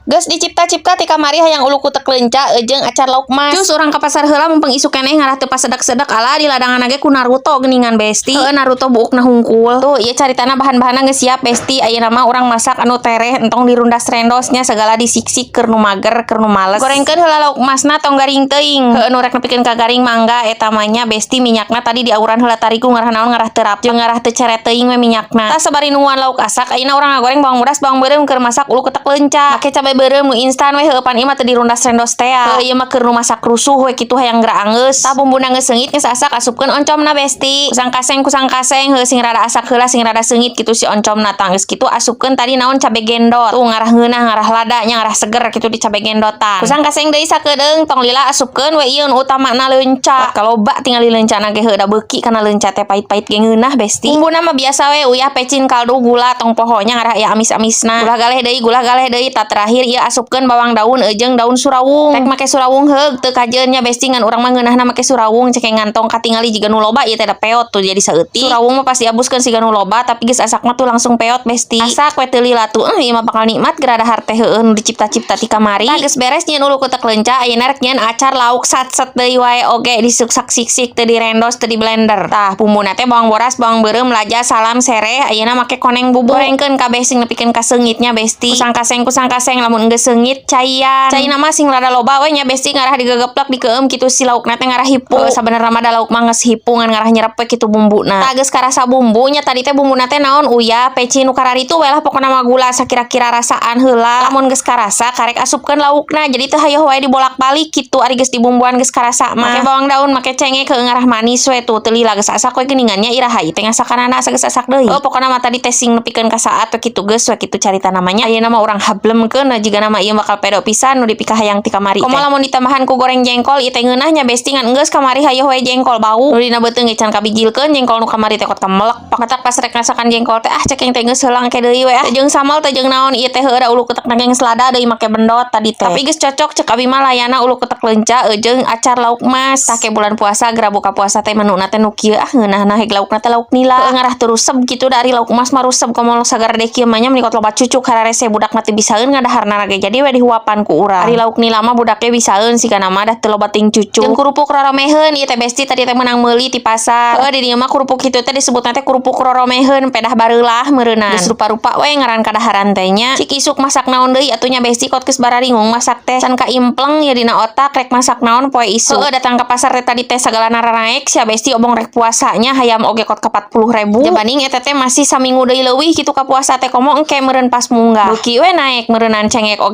Geus dicipta-cipta ti kamari hayang ulu kutek leunca jeung acar lauk mas. Cus, urang ka pasar heula mumpung isuk keneh ngarah teu pasedak-sedek. Ala, di ladangan ge ku Naruto geuningan, Besti. Heueuh, Naruto buukna hungkul. Tuh, ieu caritana bahan-bahanna geus siap, Besti. Ayeuna mah urang masak anu tereh, entong dirundas rendosnya, segala disiksik keur nu mager, keur nu males. Gorengkeun heula lauk masna, tong garing teuing. Heueuh, nu rek nepikeun ka garing mangga eta mah nya, Besti. Minyakna tadi diauran heula tarigu, ngarah naon, ngarah teu rap jeung ngarah teu ceret teuing we minyakna. Tah, sabari nungguan lauk asak, ayeuna urang ngagoreng bawang bodas, bawang beureum keur masak ulu ketek leunca. Make cabe beureum nu instan we, heueuh, pan ieu mah teu dirundas rendos tea. Heueuh, ieu mah keur nu masak rusuh we kitu, hayang geura anggeus. Tah, bumbuna geus seungit, geus asak, asupkeun oncomna, Besti. Kusang kaseng, kusang kaseng, heueuh, sing rada asak heula, sing rada seungit kitu si oncomna. Tah, geus kitu asupkeun tadi naon, cabe gendot. Tuh, ngarah ngeunah, ngarah lada nya, ngarah seger kitu di cabe gendotan. Kusang kaseng deui sakedeung, tong lila asupkeun we ieu nu utamana, leunca. Kaloba tingali leuncana ge, heueuh, da beuki kana leunca teh pait-pait ge ngeunah, Besti. Bumbuna mah biasa we, uyah, pecin, kaldu, gula, tong poho nya, ngarah aya amis-amisna. Gulah galeh deui, gulah galeh deui. Tah, terakhir ieu asupkeun bawang daun jeung daun surawung. Rek make surawung heug teu kajeun nya, Besti, ngan urang mah ngeunahna make surawung cekeng ngantong katingali jiga nu loba ieu teh, da peot tuh jadi saeutik. Surawung mah pasti abuskeun siga nu loba, tapi geus asak mah tuh langsung peot, Besti. Asak we teu lila tuh, eh, ieu mah bakal nikmat geura dahar teh, heueuh, nu dicipta-cipta ti kamari. Tah, geus beres nyieun ulu kutek leunca, ayeuna rek nyieun acar lauk satset deui wae oge disuksak sik-sik, teu direndos, teu di blender. Tah, bumbuna teh bawang boras, bawang beureum, laja, salam, sereh, ayeuna make koneng bubuk. Gorengkeun kabeh sing nepikeun ka seungitnya, Besti. Kusang kaseng, kusang kaseng, lamun geus seungit caian. Caina mah sing rada loba we nya, Besti, ngarah digegeplak, dikeum kitu si laukna teh ngarah hipu. Sabenerna mah da lauk mah geus hipu, ngan ngarah nyerep we kitu bumbuna. Tah, geus karasa bumbunya, tadi teh bumbuna teh naon, uyah, pecin, nu kararitu we lah pokona mah, gula sakira-kira rasaan heula. Lamun geus karasa, karek asupkeun laukna. Jadi teu hayoh wae dibolak-balik kitu, ari geus dibumbuan geus karasa mah. Make bawang daun, make cengek ke ngarah manis we. Tuh, teu lila geus asak we geuningan nya, iraha ieu teh ngasakanana asa geus asak deui. Oh, pokona mah tadi teh sing nepikeun ka saat we kitu, geus we kitu carita namanya. Ayeuna mah urang hablemkeun jiga nama ieu bakal pedo pisan nu dipikahayang ti kamari teh. Komo lamun ditambahan ku goreng jengkol ieu teh ngeunah nya, Besti, ngan geus kamari hayoh we jengkol bau. Nu dina beuteung ge can kabijilkeun jengkol nu kamari teh, kot melek. Matak pas rek ngasakan jengkol teh, ah, cekeng teh geus heulang ke deui we ah. Teu jeung sambal, teu jeung naon ieu teh, heueuh, da ulu ketek nageng selada deui make bendot tadi teh. Tapi geus cocok cek abi mah layana ulu ketek leunca jeung acar lauk mas. Tah, ke bulan puasa geura buka puasa teh menuna teh nu kieu, ah, ngeunahna heg laukna teh lauk nila. Heueuh, ngarah teu rusep kitu da ari lauk mas mah rusep, komo sagar deh kieu mah nya, meni kot loba cucuk hararese budak mah teu bisaeun ngadaharna ge, jadi we dihuapan ku urang. Ari lauk nila mah budaknya bisaeun sigana mah, dah teu loba ting cucuk. Jeung kerupuk roromeheun ieu teh, Besti, tadi teh meunang meuli ti pasar. Heueuh, di dieu mah kerupuk kitu teh disebutna teh kerupuk roromeheun, pedah bareulah meureunnan. Geus rupa-rupa we ngaran kadaharan teh nya. Cik isuk masak naon deui atuh nya, Besti, kot geus bararingung masak teh. Can kaimpleng ya dina otak rek masak naon poe isuk. Heueuh, datang ke pasar teh tadi teh sagalana naek sia, Besti, obong rek puasanya hayam oge kot ka 40.000. Jabaning eta teh masih saminggu deui leuwih kitu ka puasa teh, komo engke meureun pas munggah. Beuki we naek meureunnan cengek oge.